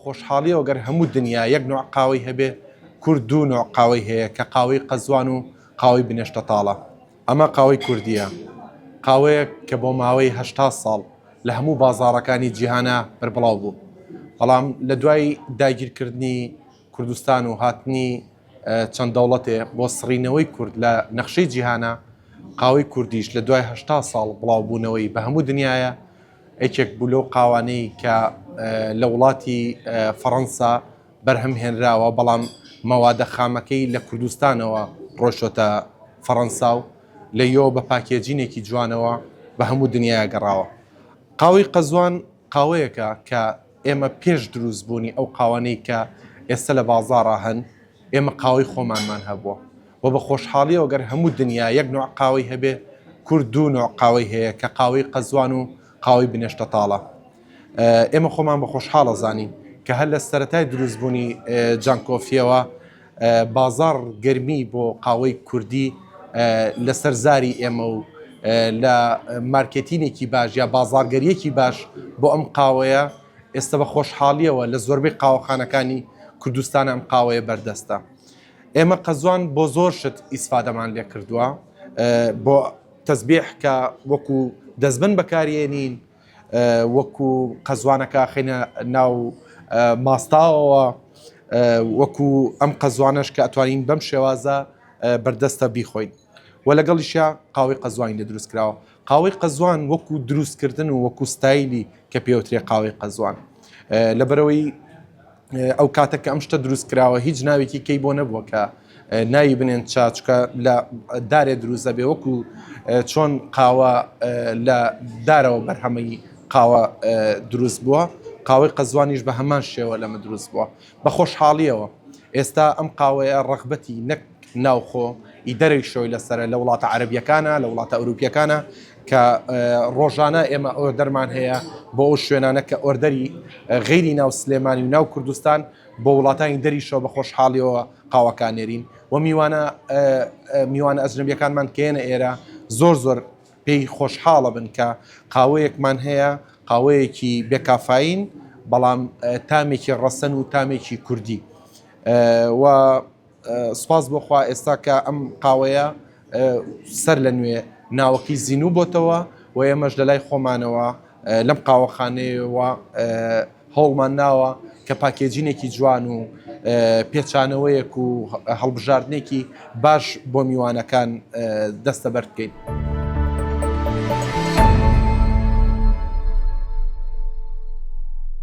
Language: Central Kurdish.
خۆشحاڵیەوە گەر هەموو دنیا یەک نوع قاوەی هەبێ، کورد دوو نوع قاوەی هەیە کە قاوەی قەزوان و قاوەی بنێشتە تاڵە. ئەمە قاوەی کوردییە، قاوەیەک کە بۆ ماوەی 80 ساڵ لە هەموو بازاڕەکانی جیهانا بەربڵاو بوو، بەڵام لە دوای داگیرکردنی کوردستان و هاتنی چەند دەوڵەتێ بۆ سڕینەوەی کورد لە نەخشەی جیهانا، قاوەی کوردیش لە دوای 80 ساڵ بڵاوبوونەوەی بە هەموو دنیایا یەکێک بوو لەو قاوانەی کە لە وڵاتی فەڕەنسا بەرهەم هێنراوە، بەڵام مەوادە خامەکەی لە کوردستانەوە ڕۆیشتۆتە فەڕەنسا و لەویەوە بە packaging ێکی جوانەوە بە هەموو دنیایا گەڕاوە. قاوەی قەزوان قاوەیەکە کە ئێمە پێش دروستبوونی ئەو قاوانەی کە ئێستە لە بازاڕا هەن، ئێمە قاوەی خۆمانمان هەبووە و بە خۆشحاڵیەوە گەر هەموو دنیا یەک نوع قاوەی هەبێ، کورد دوو نوع قاوەی هەیە کە قاوەی قەزوان و قاوەی بنێشتە تاڵە. ئێمە خۆمان بە خۆشحاڵ ئەزانین کە هەر لە سەرەتای دروستبوونی جان کۆفیەوە بازاڕ گەرمی بۆ قاوەی کوردی لەسەر زاری ئێمە و لە مارکێتینێکی باش یا بازاڕگەریەکی باش بۆ ئەم قاوەیە ئێستا بە خۆشحاڵیەوە لە زۆربەی قاوەخانەکانی کوردستان ئەم قاوەیە بەردەستە. ئێمە قەزوان بۆ زۆر شت ئیسفادەمان لێ کردووە بۆ تەزبیح کە وەکو دەستبن بەکارێنین وەکو قەزوانەکە خینە ناو ماستاوەوە وەکو ئەم قەزوانەش کە ئەتوانین بەم شێوازە بەردەستە بیخۆین و لەگەڵیشیا قاوەی قەزوانی لێ دروست کراوە. قاوەی قەزوان وەکو دروستکردن و وەکو ستایلی کە پێوترێ قاوەی قەزوان لەبەرەوەی ئەو کاتە کە ئەم شتە دروست کراوە هیچ ناوێکی کەی بۆ نەبووە کە ناوی بنێن چا چکە لە دارێ دروست دەبێ وەکو چۆن قاوە لە دارەوە بەرهەمەی قاوە دروست بووە قاوەی قەزوانیش بە هەمان شێوە لەمە دروست بووە بە خۆشحاڵیەوە ئێستا ئەم قاوەیە ڕەغبەتی نەک ناوخۆ ی دەرەوی شۆی لەسەرە لە وڵاتە عەرەبیەکانە لە وڵاتە ئەوروپیەکانە کە ڕۆژانە ئێمە order مان هەیە بۆ ئەو شوێنانە کە order ی غەیری ناو سلێمانی و ناو کوردستان بۆ وڵاتانی دەریشەوە بە خۆشحاڵیەوە قاوەکان نێرین و میوانە میوانە ئەجنەبیەکانمان کێنە ئێرە زۆر زۆر پێی خۆشحاڵە بن کە قاوەیەکمان هەیە قاوەیەکی بێ کافاین بەڵام تامێکی ڕەسەن و تامێکی کوردی و سوپاس بۆ خوا ئێستا کە ئەم قاوەیە سەر لە نوێ ناوەکەی زینوو بۆتەوە و ئێمەش لە لای خۆمانەوە لەم قاوەخانەیەوە هەوڵمان ناوە کە packaging ێکی جوان و پێچانەوەیەک و هەڵبژاردنێکی باش بۆ میوانەکان دەستەبەر بکەین.